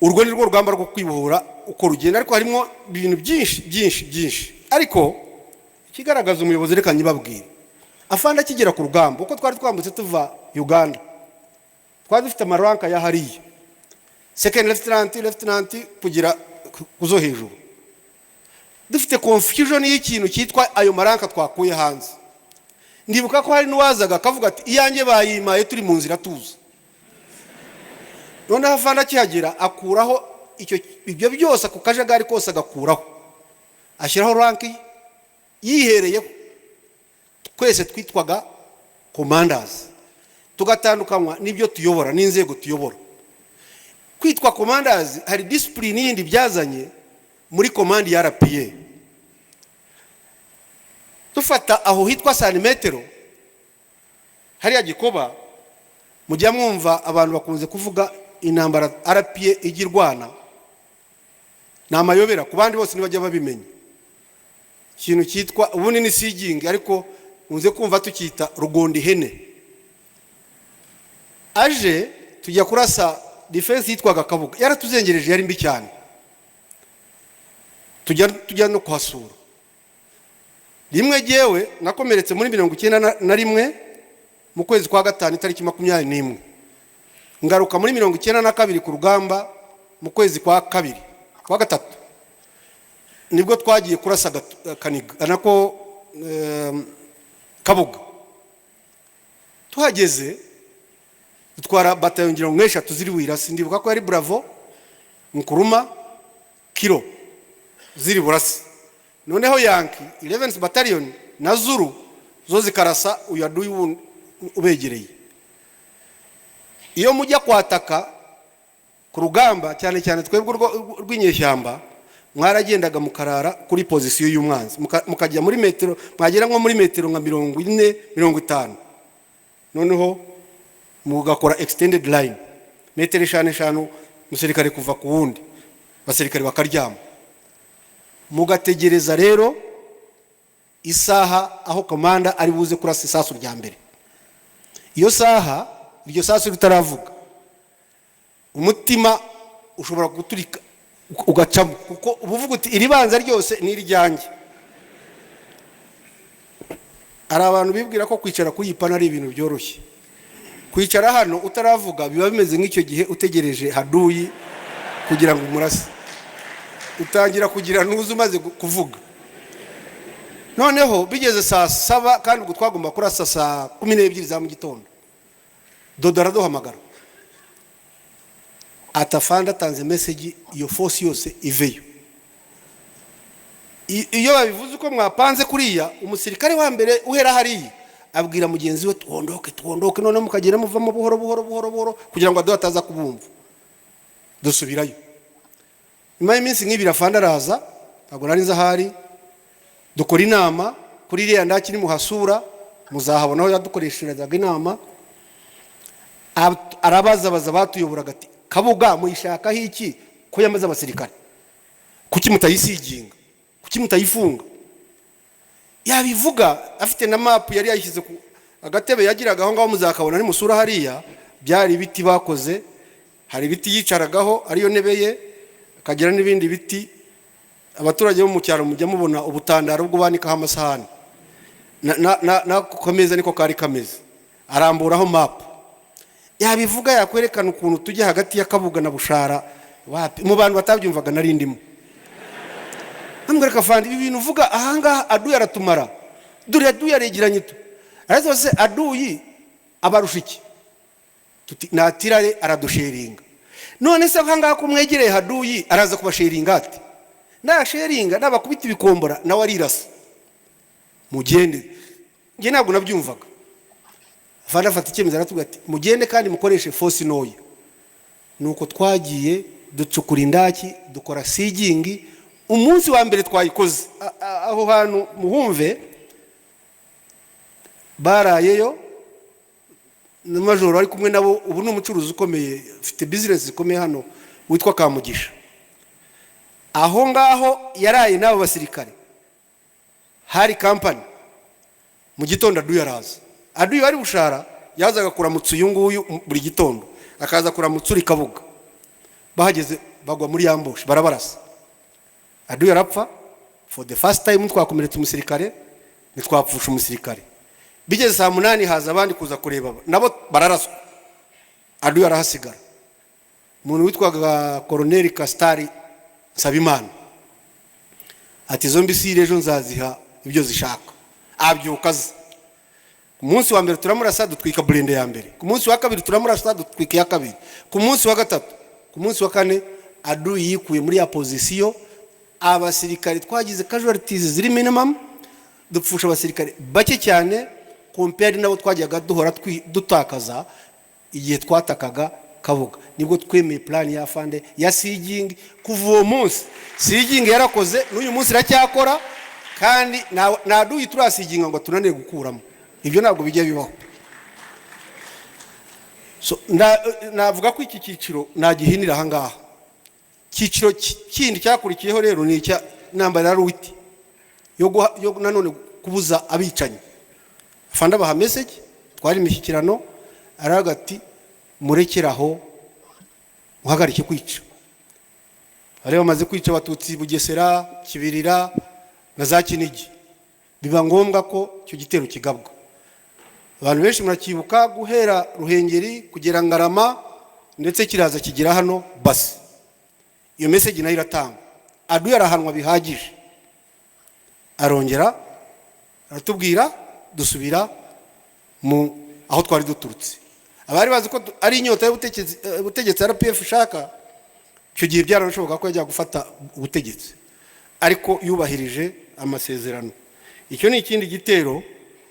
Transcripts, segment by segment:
Urwo ni rwo rugamba rwo kwibohora uko rugenda, ariko harimo ibintu byinshi byinshi byinshi. Ariko ikigaragaza umuyobozi, reka nyibabwire. Afande akigera ku rugamba, uko twari twambutse tuva Uganda, twari dufite ama rank ya hariya, second lieutenant, lieutenant, kugera ku zo hejuru. Dufite confusion y'ikintu cyitwa ayo ma rank twakuye hanze. Ndibuka ko hari n'uwazaga akavuga ati: "Iyanjye bayimaye turi mu nzira tuza." Noneho afande akihagera akuraho icyo, ibyo byose, ako kajagari kose agakuraho, ashyiraho rank yihereyeho. Twese twitwaga commanders, tugatandukanywa n'ibyo tuyobora n'inzego tuyobora. Kwitwa commanders, hari discipline yindi byazanye muri command ya RPA. Dufata aho hitwa santimetero hariya Gikoba, mujya mwumva abantu bakunze kuvuga intambara RPA ijya irwana, ni amayobera ku bandi bose, ntibajya babimenya. Ikintu cyitwa ubundi ni sigingi, ariko muze kumva tukita rugonda ihene. Aje tujya kurasa defense yitwaga Kabuga, yaratuzengereje, yari mbi cyane. Tujya no kuhasura rimwe. Jyewe nakomeretse muri 91 mu kwezi kwa gatanu, itariki 21. Ngaruka muri 92 ku rugamba mu kwezi kwa kabiri, kwa gatatu, nibwo twagiye kurasa Kaniga nako Kabuga. Tuhageze dutwara batayo ngira ngo nk'eshatu ziri burase. Ndibuka ko yari Bravo, Nkuruma, Kilo ziri burase. Noneho Yankee 11th Battalion na Zulu zo zikarasa uyu aduyi wundi ubegereye. Iyo mujya kwataka ku rugamba, cyane cyane twebwe rw'inyeshyamba, mwaragendaga mukarara kuri position y'umwanzi, mukajya muri metero, mwagera nko muri metero nka 40, 50, noneho mugakora extended line, metero eshanu eshanu, umusirikare kuva ku wundi, abasirikare bakaryama, mugategereza rero isaha aho commander ari buze kurasa isasu rya mbere. Iyo saha iryo sasu ritaravuga, umutima ushobora guturika ugacamo, kuko uba uvuga uti: "Iri banza ryose ni iryanjye." Hari abantu bibwira ko kwicara kuri iyi pana ari ibintu byoroshye. Kwicara hano utaravuga biba bimeze nk'icyo gihe utegereje haduyi kugira ngo umurase. Utangira kugira ntuzi umaze kuvuga. Noneho bigeze saa saba, kandi ubwo twagomba kurasa saa 12 za mu gitondo, Dodo araduhamagara ati: "Afande atanze message, iyo force yose iveyo." Iyo babivuze uko mwapanze kuriya, umusirikare wa mbere uhera hariya abwira mugenzi we: "Twondoke, twondoke." Noneho mukagenda muvamo buhoro buhoro buhoro buhoro kugira ngo aduhe ataza kubumva. Dusubirayo. Nyuma y'iminsi nk'ibiri afande araza, ntabwo nari nzi ahari. Dukora inama kuri iriya ndaki nimuhasura muzahabona aho yadukoresherezaga inama. Arabazabaza batuyoboraga ati: "Kabuga muyishakaho iki ko yamaze abasirikare? Kuki mutayisiginga? Kuki mutayifunga?" Yabivuga afite na map, yari yayishyize ku agatebe yagiraga aho ngaho, muzakabona nimusura hariya. Byari ibiti bakoze, hari ibiti yicaragaho ariyo ntebe ye, akagira n'ibindi biti. Abaturage bo mu cyaro mujya mubona ubutandaro bwo banikaho amasahani, n'ako kameza niko kari kameze. Aramburaho map, yabivuga, yakwerekana ukuntu tujya hagati ya Kabuga na Bushara. Wapi, mu bantu batabyumvaga nari ndimo. Ambwira: "Kafandi, ibi bintu uvuga ahangaha aduyi aratumara, dore aduyi aregeranye." Tu araza se aduyi abarusha iki? Tuti: "Natirare aradusheringa." "None se ahangaha ko mwegereye haduyi, araza kubasheringa?" Ati: "Nasheringa nabakubita ibikombora, nawe arirasa, mugende." Njye ntabwo nabyumvaga. Afande afata icyemezo, aratubwira ati: "Mugende kandi mukoreshe force ntoya." Nuko twagiye ducukura indaki, dukora sigingi. Umunsi wa mbere twayikoze aho hantu muhumve, barayeyo na majoro ari kumwe nabo. Ubu ni umucuruzi ukomeye, ufite business zikomeye hano, witwa Kamugisha. Aho ngaho yaraye n'abo basirikare, hari company. Mu gitondo aduyi araza. Aduyi wari Bushara yazaga kuramutsa uyu nguyu buri gitondo, akaza kuramutsa uri Kabuga. Bahageze Bagwa muri ambush, barabarasa, aduyi arapfa. For the first time twakomeretse umusirikare, ntitwapfusha umusirikare. Bigeze saa 8 haza abandi kuza kureba, nabo bararaswa, aduyi arahasigara. Umuntu witwaga Koroneri Kasitari Nsabimana ati: "Izo mbisi ejo nzaziha ibyo zishaka." Abyuka aza. Ku munsi wa mbere turamurasa, dutwika burende ya mbere. Ku munsi wa kabiri turamurasa, dutwika iya kabiri. Ku munsi wa gatatu, ku munsi wa kane, aduyi yikuye muri ya position. Abasirikare twagize casualties ziri minimum, dupfusha abasirikare bake cyane compared nabo twajyaga duhora dutakaza igihe twatakaga Kabuga. Nibwo twemeye plan ya afande ya sieging. Kuva uwo munsi sieging yarakoze, n'uyu munsi iracyakora, kandi nta duyi turasieginga ngo tunanire gukuramo. Ibyo ntabwo bijya bibaho. So, navuga ko iki cyiciro nagihinira ahangaha. Icyiciro kindi cyakurikiyeho rero ni icya intambara ya Ruwiti yo nanone kubuza abicanyi. Afande abaha message, twari imishyikirano, aravuga ati: "Murekere aho, muhagarike kwica." Bari bamaze kwica Abatutsi Bugesera, Kibirira na za Kinigi. Biba ngombwa ko icyo gitero kigabwa. Abantu benshi murakibuka, guhera Ruhengeri kugera Ngarama, ndetse kiraza kigera hano. Basi iyo message nayo iratangwa, aduyi arahanwa bihagije, arongera aratubwira, dusubira mu aho twari duturutse. Abari bazi ko ari inyota y'ubutegetsi RPF ishaka, icyo gihe byaranashoboka ko yajya gufata ubutegetsi, ariko yubahirije amasezerano. Icyo ni ikindi gitero.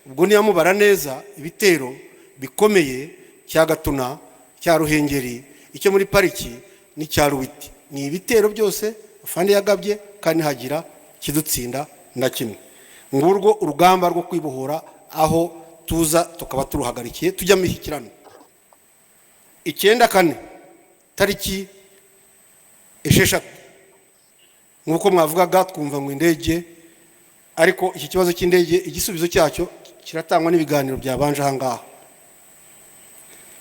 Ubwo niyamubara neza ibitero bikomeye, cya Gatuna, cya Ruhengeri, icyo muri pariki n'icya Ruwiti, ni ibitero byose afande yagabye kandi hagira kidutsinda na kimwe. Ngurwo urugamba rwo kwibohora, aho tuza tukaba turuhagarikiye, tujya mu mishyikirano 94 tariki 6. Nk'uko mwavugaga, twumva ngo indege, ariko iki kibazo cy'indege igisubizo cyacyo kiratangwa n'ibiganiro byabanje aha ngaha.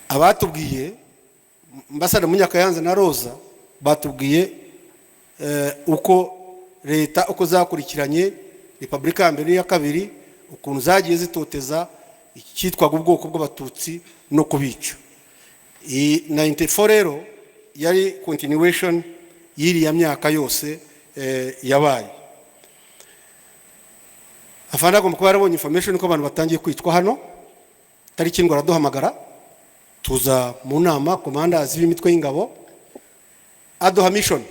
Abatubwiye Ambassador Munyakayanza na Roza batubwiye uko leta, uko zakurikiranye, repubulika ya mbere n'iya kabiri, ukuntu zagiye zitoteza icyitwaga ubwoko bw'Abatutsi no kubica. Iyi 94 rero yari continuation y'iriya myaka yose yabaye. Afande agomba kuba yarabonye information ko abantu batangiye kwicwa hano. Tariki ngo araduhamagara, tuza mu nama, commanders b'imitwe y'ingabo, aduha mission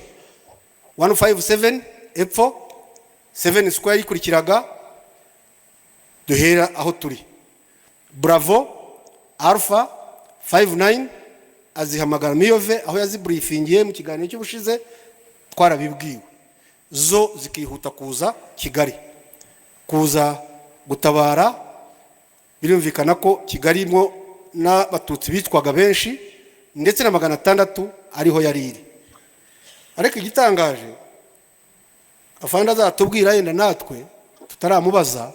157 epfo, 7 square yikurikiraga. Duhera aho turi, Bravo, Alpha, 59, azihamagara Miyove aho yazibriefingiye mu kiganiro cy'ubushize twarabibwiwe, zo zikihuta kuza Kigali kuza gutabara. Birumvikana ko Kigali mo n'Abatutsi bitwaga benshi, ndetse na 600 ariho yari iri. Ariko igitangaje, afande azatubwira yenda natwe tutaramubaza,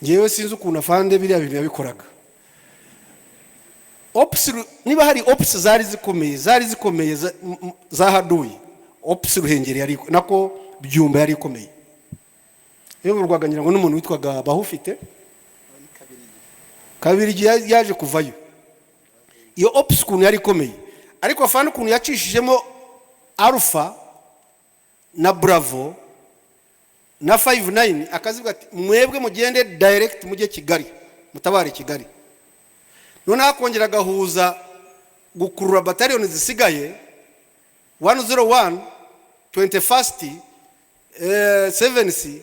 ngewe sinzi ukuntu afande biriya bintu yabikoraga. Ops, niba hari ops zari zikomeye, zari zikomeye za haduyi, ops Ruhengeri yari, nako Byumba yari ikomeye, iyoborwaga ngira ngo n'umuntu witwaga Bahufite Kabiri, yaje kuvayo. Iyo ops ukuntu yari ikomeye, ariko afande ukuntu yacishijemo Alpha na Bravo na 59, akazivuga ati: "Mwebwe mugende direct mujye Kigali, mutabare Kigali." Noneho akongera agahuza gukurura bataliyoni zisigaye, 101, 21st, 7C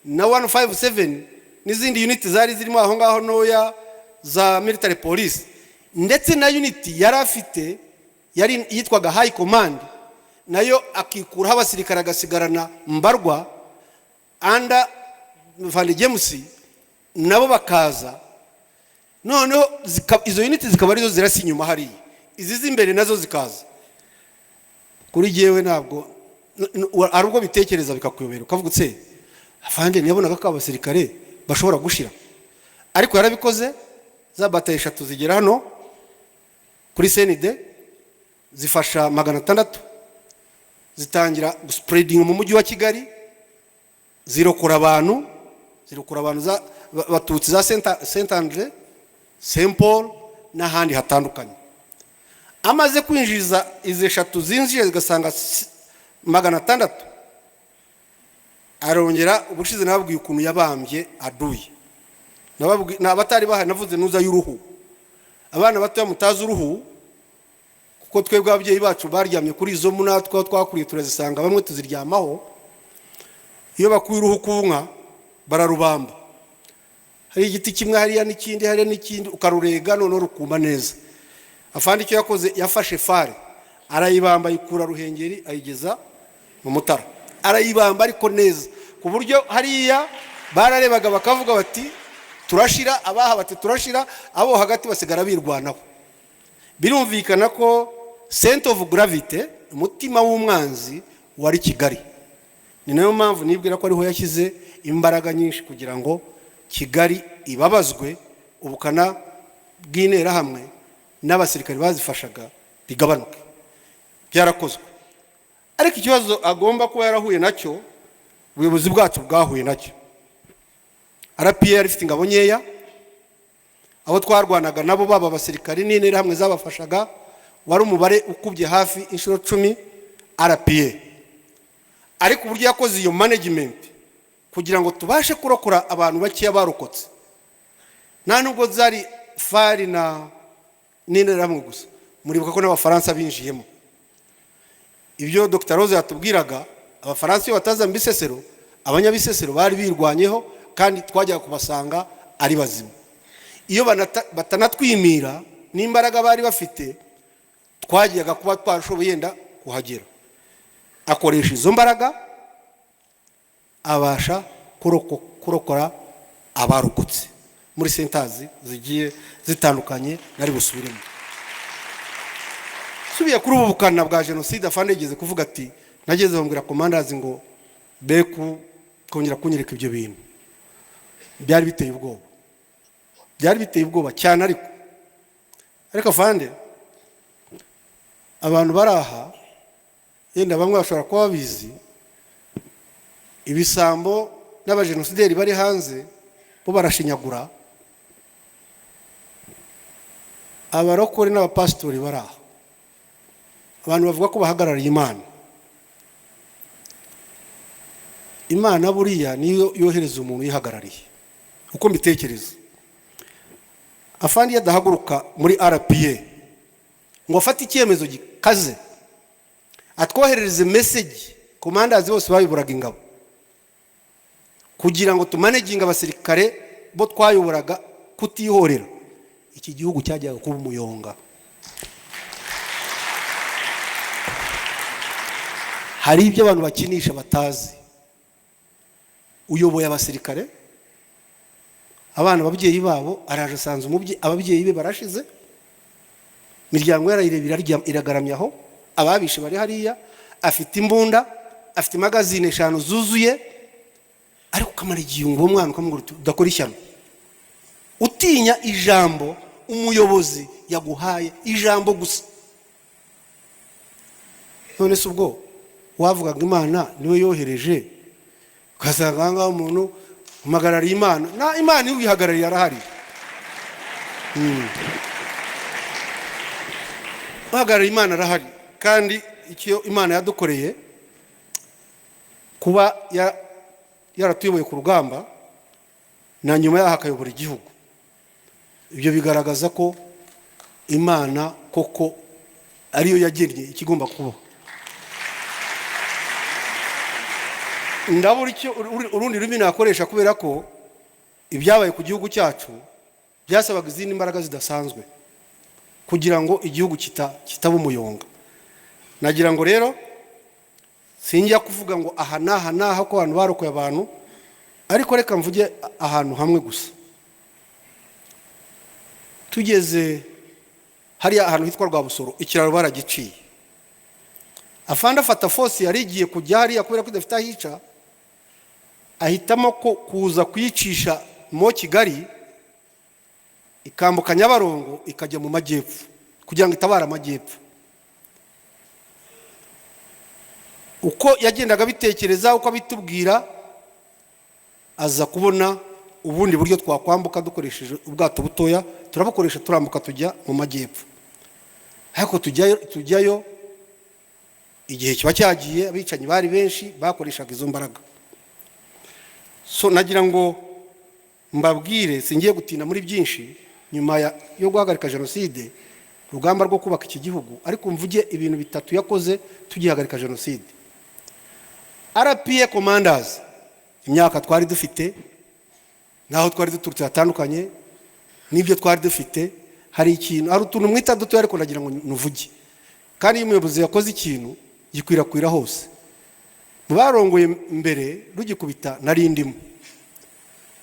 na 157 n'izindi unit zari zirimo aho ngaho ntoya za military police, ndetse na unit yari afite yari yitwaga high command, nayo akikuraho abasirikare, agasigarana mbarwa under Van James, nabo bakaza. Noneho izo unit zikaba arizo zirasa inyuma hariya, izi z'imbere nazo zikaza. Kuri jyewe ntabwo hari ubwo bitekereza bikakuyobera, ukavuga utse: "Afande ntiyabonaga ko abasirikare bashobora gushira?" Ariko yarabikoze, za batayo eshatu zigera hano kuri CND. Zifasha 600, zitangira guspreadinga mu mujyi wa Kigali, zirokora abantu Batutsi za Saint Andre, Saint Paul n'ahandi hatandukanye. Amaze kwinjiza izi eshatu zinjiye, zigasanga 600, arongera. Ubushize nababwiye ukuntu yabambye aduye. Abatari bahari, navuze nuza y'uruhu. Abana batoya mutazi uruhu, kuko twebwe ababyeyi bacu baryamye kuri izo mu, natwe aho twakuriye turazisanga, bamwe tuziryamaho. Iyo bakuye uruhu ku nka bararubamba, hari igiti kimwe hariya n'ikindi hariya n'ikindi, ukarurega noneho rukuma neza. Afande icyo yakoze, yafashe FAR arayibamba, ayikura Ruhengeri ayigeza mu Mutara, arayibamba ariko neza, ku buryo hariya bararebaga bakavuga bati turashira, abaha bati turashira, abo hagati basigara birwanaho. Birumvikana ko center of gravity, umutima w'umwanzi, wari Kigali. Ni nayo mpamvu nibwira ko ariho yashyize imbaraga nyinshi kugira ngo Kigali ibabazwe, ubukana bw'Interahamwe n'abasirikare bazifashaga bigabanuke. Byarakozwe, ariko ikibazo agomba kuba yarahuye nacyo, ubuyobozi bwacu bwahuye nacyo, RPA yari ifite ingabo nkeya. Abo twarwanaga nabo, baba abasirikari n'Interahamwe zabafashaga, wari umubare ukubye hafi inshuro 10 RPA. Ariko uburyo yakoze iyo management kugira ngo tubashe kurokora abantu bakeya barokotse, nta nubwo zari FAR na n'Interahamwe gusa. Muribuka ko n'Abafaransa binjiyemo. Ibyo Dr Rose yatubwiraga, Abafaransa iyo bataza mu Bisesero, Abanyabisesero bari birwanyeho kandi twajyaga kubasanga ari bazima. Iyo batanatwimira n'imbaraga bari bafite, twajyaga kuba twarashoboye yenda kuhagera. Akoresha izo mbaraga, abasha kurokora abarokotse muri centers zigiye zitandukanye nari busubiremo. Subiye kuri ubu bukana bwa jenoside, afande yigeze kuvuga ati nageze bambwira commanders ngo be kongera kunyereka ibyo bintu. Byari biteye ubwoba, byari biteye ubwoba cyane. Ariko afande, abantu bari aha yenda bamwe bashobora kuba babizi, ibisambo n'abajenosideri bari hanze bo barashinyagura. Abarokore n'abapasitori bari aha, abantu bavuga ko bahagarariye Imana, Imana buriya niyo yohereza umuntu uyihagarariye, uko mbitekereza. Afande iyo adahaguruka muri RPA ngo afate icyemezo gikaze, atwoherereze message, commanders bose bayobораga ingabo, kugira ngo tumanaginge abasirikare bo twayoboraga kutihorera, iki gihugu cyajyaga kuba umuyonga. Hari ibyo abantu bakinisha batazi. Uyoboye abasirikare, abana, ababyeyi babo, araje asanze ababyeyi be barashize, imiryango yarayireba iragaramye aho, ababishe bari hariya, afite imbunda, afite magazine eshanu zuzuye, ariko ukamara igihe uwo mwana ukamubwira uti udakora ishyano, utinya ijambo umuyobozi yaguhaye, ijambo gusa. None se ubwo wavugaga Imana niwe yohereje, ugasanga aha ngaha umuntu uhagarariye Imana, na Imana iyo uyihagarariye arahari. Uhagarariye Imana arahari. Kandi icyo Imana yadukoreye, kuba yaratuyoboye ku rugamba na nyuma yaho akayobora igihugu, ibyo bigaragaza ko Imana koko ariyo yagennye ikigomba kubaho. Ndabura icyo urundi rurimi nakoresha, kubera ko ibyabaye ku gihugu cyacu byasabaga izindi mbaraga zidasanzwe kugira ngo igihugu kitaba umuyonga. Nagira ngo rero sinjya kuvuga ngo aha n'aha n'aha ko abantu barokoye abantu, ariko reka mvuge ahantu hamwe gusa. Tugeze hariya ahantu hitwa Rwabusoro, ikiraro baragiciye. Afande afata force yari igiye kujya hariya, kubera ko idafite aho ica, ahitamo ko kuza kuyicisha mo Kigali, ikambuka Nyabarongo, ikajya mu majyepfo kugira ngo itabare amajyepfo. Uko yagendaga abitekereza, uko abitubwira, aza kubona ubundi buryo twakwambuka dukoresheje ubwato butoya. Turabukoresha, turambuka, tujya mu majyepfo. Ariko tujyayo igihe kiba cyagiye, abicanyi bari benshi, bakoreshaga izo mbaraga. So nagira ngo mbabwire, singiye gutinda muri byinshi nyuma yo guhagarika jenoside, urugamba rwo kubaka iki gihugu, ariko mvuge ibintu bitatu yakoze tugihagarika jenoside. RPA commanders, imyaka twari dufite n'aho twari duturutse hatandukanye n'ibyo twari dufite, hari ikintu, hari utuntu mwita dutoya, ariko nagira ngo nuvuge. Kandi iyo umuyobozi yakoze ikintu, gikwirakwira hose. Mu barongoye mbere rugikubita nari ndimo.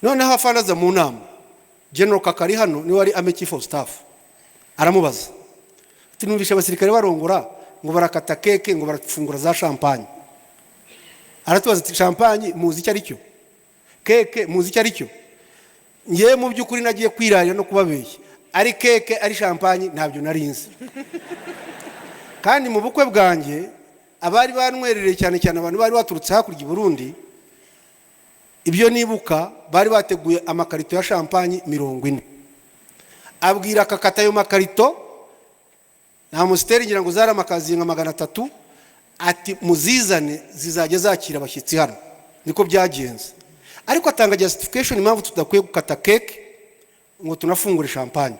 Noneho afande aza mu nama, General Kakari hano niwe wari Army Chief of Staff, aramubaza ati: "Numvishe abasirikare barongora ngo barakata cake, ngo barafungura za champagne." Aratubaza ati: "Champagne muzi icyo ari cyo? Cake muzi icyo ari cyo?" Ngewe mu by'ukuri nagiye kwirarira no kubabeshya, ari cake ari champagne ntabyo nari nzi. Kandi mu bukwe bwanjye abari banwerereye, cyane cyane abantu bari baturutse hakurya i Burundi, ibyo nibuka, bari bateguye amakarito ya champagne 40. Abwira akakata ayo makarito nta Amstel, ngira ngo zari amakaziye nka 300, ati: "Muzizane, zizajya zakira abashyitsi hano." Niko byagenze. Ariko atanga justification impamvu tudakwiye gukata cake ngo tunafungure champagne.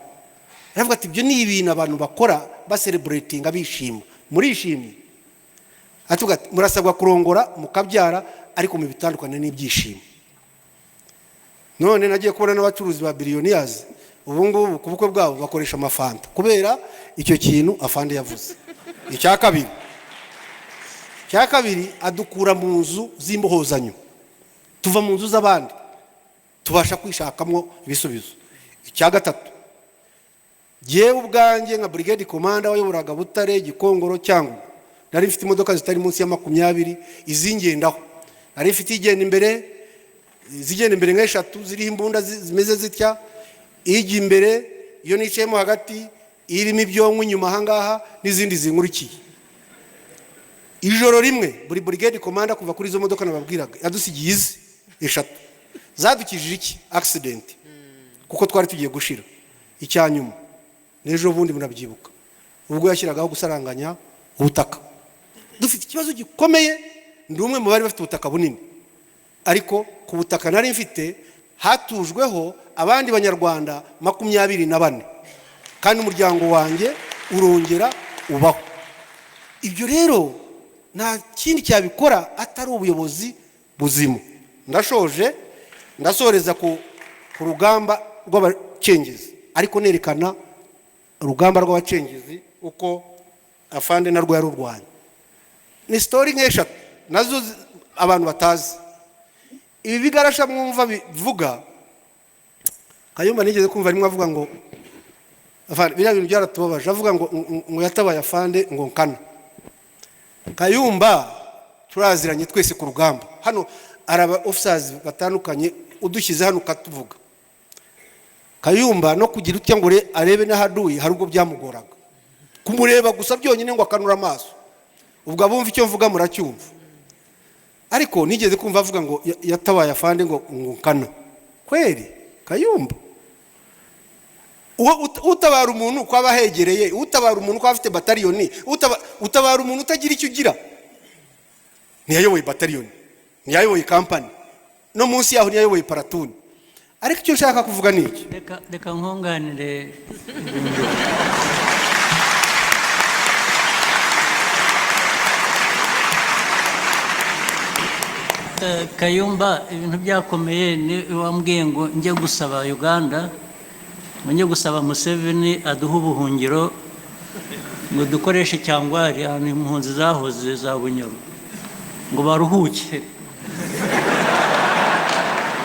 Aravuga ati: "Ibyo ni ibintu abantu bakora bacelebratinga, bishima. Murishimye?" Atuvuga ati: "Murasabwa kurongora mukabyara, ariko mu bitandukanye n'ibyishimo." None nagiye kubona n'abacuruzi ba billionaires ubu ngubu ku bukwe bwabo bakoresha amafanta kubera icyo kintu afande yavuze. Icya kabiri, adukura mu nzu z'imbohozanyo, tuva mu nzu z'abandi, tubasha kwishakamo ibisubizo. Icya gatatu, jyewe ubwanjye nka brigade commander wayoboraga Butare, Gikongoro, cyangwa nari mfite imodoka zitari munsi ya 20 izingendaho. Nari mfite igenda imbere, izigenda imbere nk'eshatu ziriho imbunda zimeze zitya, ijya imbere, iyo nicayemo hagati, irimo ibyonko inyuma ahangaha, n'izindi zinkurikiye. Ijoro rimwe buri brigade commander kuva kuri izo modoka nababwiraga yadusigiye izi eshatu. Zadukijije iki? Accident, kuko twari tugiye gushira. Icya nyuma, n'ejo bundi murabyibuka ubwo yashyiragaho gusaranganya ubutaka, dufite ikibazo gikomeye. Ndi umwe mu bari bafite ubutaka bunini, ariko ku butaka nari mfite hatujweho abandi Banyarwanda 24, kandi umuryango wanjye urongera ubaho. Ibyo rero nta kindi cyabikora atari ubuyobozi buzima. Ndashoje, ndasoreza ku rugamba rw'abacengezi, ariko nerekana urugamba rw'abacengezi uko afande narwo yarurwanya. Ni story nk'eshatu nazo abantu batazi. Ibi bigarasha mwumva bivuga, Kayumba nigeze kumva rimwe avuga ngo afande, biriya bintu byaratubabaje, avuga ngo yatabaye afande ngo nkana. Kayumba turaziranye twese ku rugamba. Hano hari aba officers batandukanye, udushyize hano ukatuvuga. Kayumba no kugira utya ngo arebe n'ahaduye, hari ubwo byamugoraga kumureba gusa byonyine ngo akanure amaso. Ubwo abumva icyo mvuga muracyumva. Ariko nigeze kumva avuga ngo yatabaye afande ngo nkana. Kweri Kayumba, utabara umuntu uko aba ahegereye, utabara umuntu uko aba afite bataliyoni, utabara umuntu utagira icyo ugira? Ntiyayoboye bataliyoni, ntiyayoboye company, no munsi yaho ntiyayoboye platoon. Ariko icyo nshaka kuvuga ni iki? Reka nkunganire. Kayumba, ibintu byakomeye ni wambwiye ngo njye gusaba Uganda, ngo njye gusaba Museveni aduhe ubuhungiro, ngo dukoreshe cyangwari ahantu impunzi zahoze za Bunyoro, ngo baruhuke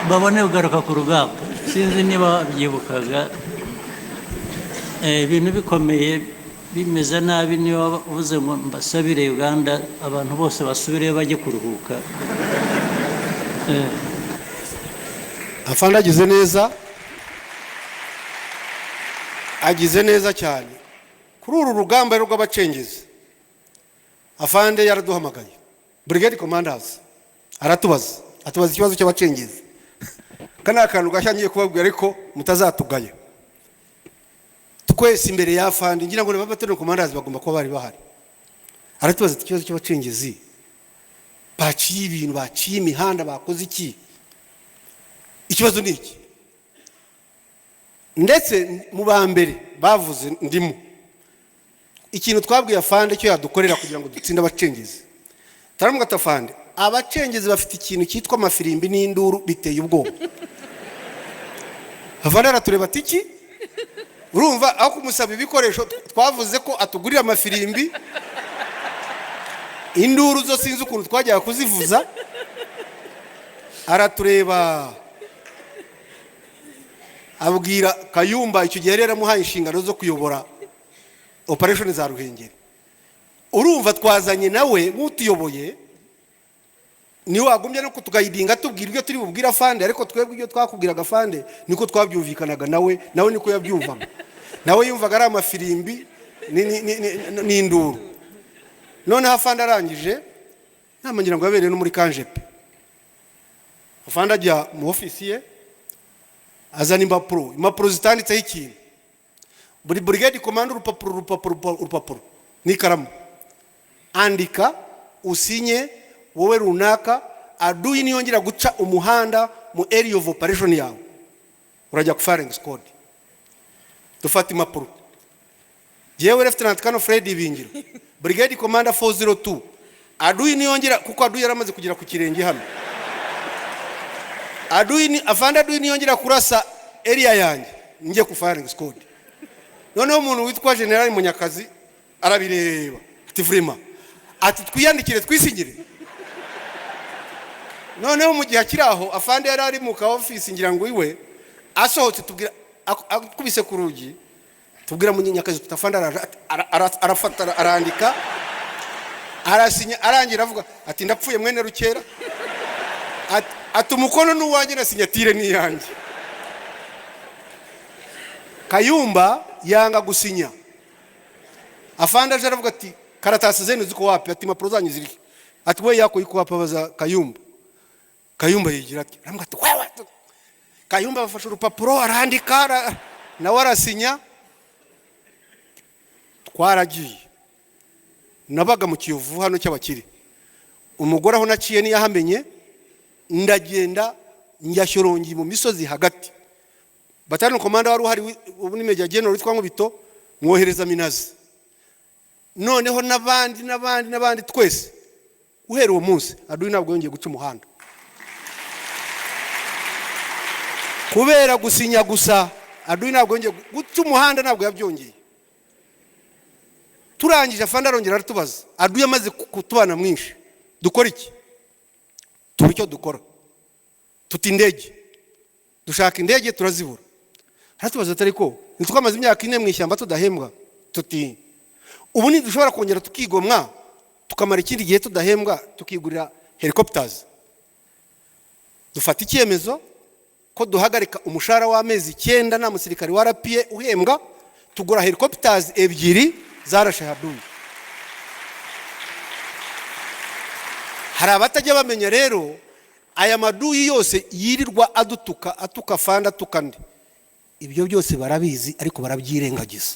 babone kugaruka ku rugamba. Sinzi niba babyibukaga. Ibintu bikomeye bimeze nabi, niba uvuze ngo mbasabire Uganda, abantu bose basubireyo bajye kuruhuka. Afande agize neza, agize neza cyane. Kuri uru rugamba rero rw'abacengezi, afande yaraduhamagaye. Brigade commanders aratubaza, atubaza ikibazo cy'abacengezi. Aka ni akantu gashya ngiye kubabwira, ariko mutazatugaya. Twese imbere ya afande, ngira ngo ni battalion commanders bagomba kuba bari bahari, aratubaza ati: "Ikibazo cy'abacengezi, baciye ibintu, baciye imihanda, bakoze iki, ikibazo ni iki?" Ndetse mu ba mbere bavuze ndimo. Ikintu twabwiye afande cyo yadukorera kugira ngo dutsinde abacengezi, turamuga ati: "Afande, abacengezi bafite ikintu cyitwa amafirimbi n'induru, biteye ubwoba." Afande aratureba ati: "Iki?" Urumva, aho kumusaba ibikoresho, twavuze ko atugurira amafirimbi, induru zo sinzi ukuntu twajyaga kuzivuza. Aratureba, abwira Kayumba, icyo gihe yari yaramuhaye inshingano zo kuyobora operation za Ruhengeri. Urumva twazanye nawe nk'utuyoboye, niwe wagombye no kutuguidinga, tubwira ibyo turi bubwire afande. Ariko twebwe ibyo twakubwiraga afande niko twabyumvikanaga nawe, nawe niko yabyumvaga, nawe yumvaga ari amafirimbi n'induru. Noneho afande arangije nama, ngira ngo yabereye no muri camp Jepe, afande ajya mu ofisi ye, azana impapuro, impapuro zitanditseho ikintu. Buri brigade commander urupapuro, urupapuro, urupapuro n'ikaramu, andika usinye wowe runaka: adui niyongera guca umuhanda mu area of operation yawe, urajya ku firing squad. Dufata impapuro, jewe Lieutenant Colonel Fred Ibingira, brigade commander 402, adui niyongera, kuko adui yaramaze kugera ku kirenge hano, adui ni afande, adui niyongera kurasa area yanjye, njye ku firing squad. Noneho umuntu witwa General Munyakazi arabireba ati: "Vraiment?" Ati: "Twiyandikire, twisingire." Noneho mu gihe akiri aho, afande yari ari mu ka ofisi, ngira ngo iwe, asohotse tubwira, akubise ku rugi, tubwira Munyakazi tuti: "Afande araje." Ati, arafata, arandika, arasinya, arangira avuga ati: "Ndapfuye mwene Rukera." Ati: "Umukono ni uwanjye na signature ni iyanjye." Kayumba yanga gusinya. Afande aje aravuga ati: "Karatasi zenu ziko wapi?" Ati: "Impapuro zanyu ziri?" Ati: "We yako iko wapi?" Abaza Kayumba. Kayumba yigira ati, aramubwira ati: "Wewe." Kayumba bafashe urupapuro, arandika, nawe arasinya. Twaragiye, nabaga mu Kiyovu hano cy'abakire, umugore aho naciye ntiyahamenye. Ndagenda njya Shyorongi mu misozi hagati. Battalion commander wari uhari ubu ni Major General witwa Nkubito, mwohereza Minazi, noneho n'abandi n'abandi n'abandi twese. Guhera uwo munsi adui ntabwo yongeye guca umuhanda kubera gusinya gusa. Adui ntabwo yongeye guca umuhanda, ntabwo yabyongeye. Turangije, afande arongera aratubaza: "Adui amaze kutubana mwinshi, dukora iki?" Tuba icyo dukora, tuti indege. Dushaka indege turazibura. Aratubaza atari ko ntitwamaze imyaka 4 mu ishyamba tudahembwa? Tuti ubu ntidushobora kongera tukigomwa, tukamara ikindi gihe tudahembwa, tukigurira helicopters? Dufata icyemezo ko duhagarika umushahara w'amezi 9, nta musirikare wa RPA uhembwa, tugura helicopters ebyiri zarashe adui. Hari abatajya bamenya rero, aya maduyi yose yirirwa adutuka, atuka fanda, atuka nde, ibyo byose barabizi ariko barabyirengagiza.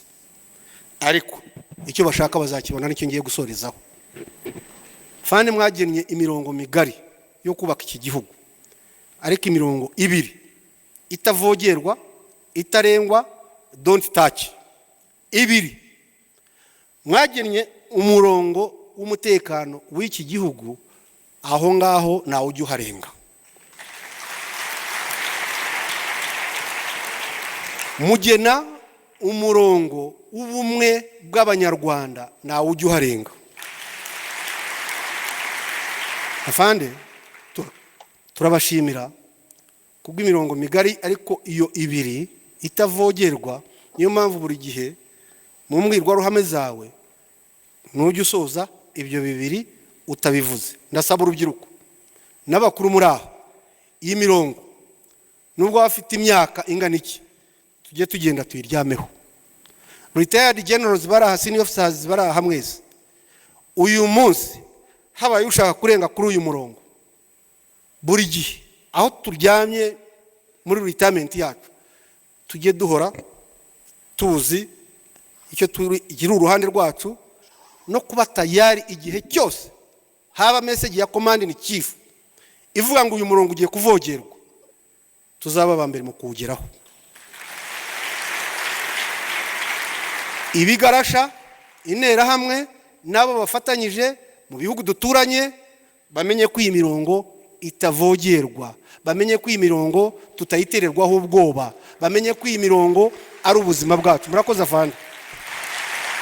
Ariko icyo bashaka bazakibona, nicyo ngiye gusorezaho. Fande, mwagennye imirongo migari yo kubaka iki gihugu, ariko imirongo ibiri itavogerwa, itarengwa, don't touch, ibiri mwagennye: umurongo w'umutekano w'iki gihugu, aho ngaho ntawe ujya uharenga. Mugena umurongo w'ubumwe bw'Abanyarwanda, ntawe ujya uharenga. Afande, turabashimira kubw'imirongo migari, ariko iyo ibiri itavogerwa. Niyo mpamvu buri gihe mu mbwirwaruhame zawe nujya usoza ibyo bibiri utabivuze. Ndasaba urubyiruko n'abakuru muri aho, iyi mirongo, nubwo waba afite imyaka ingana iki, tujye tugenda tuyiryameho. Retired generals bari aha, senior officers bari aha mwese, uyu munsi Habaye ushaka kurenga kuri uyu murongo, buri gihe aho turyamye muri retirement yacu, tujye duhora tuzi icyo turi, ikiri uruhande rwacu, no kuba tayari igihe cyose haba message ya commander in chief ivuga ngo uyu murongo ugiye kuvogerwa, tuzaba aba mbere mu kuwugeraho. Ibigarasha, Interahamwe n'abo bafatanyije mu bihugu duturanye bamenye ko iyi mirongo itavogerwa, bamenye ko iyi mirongo tutayitererwaho ubwoba, bamenye ko iyi mirongo ari ubuzima bwacu. Murakoze, afande.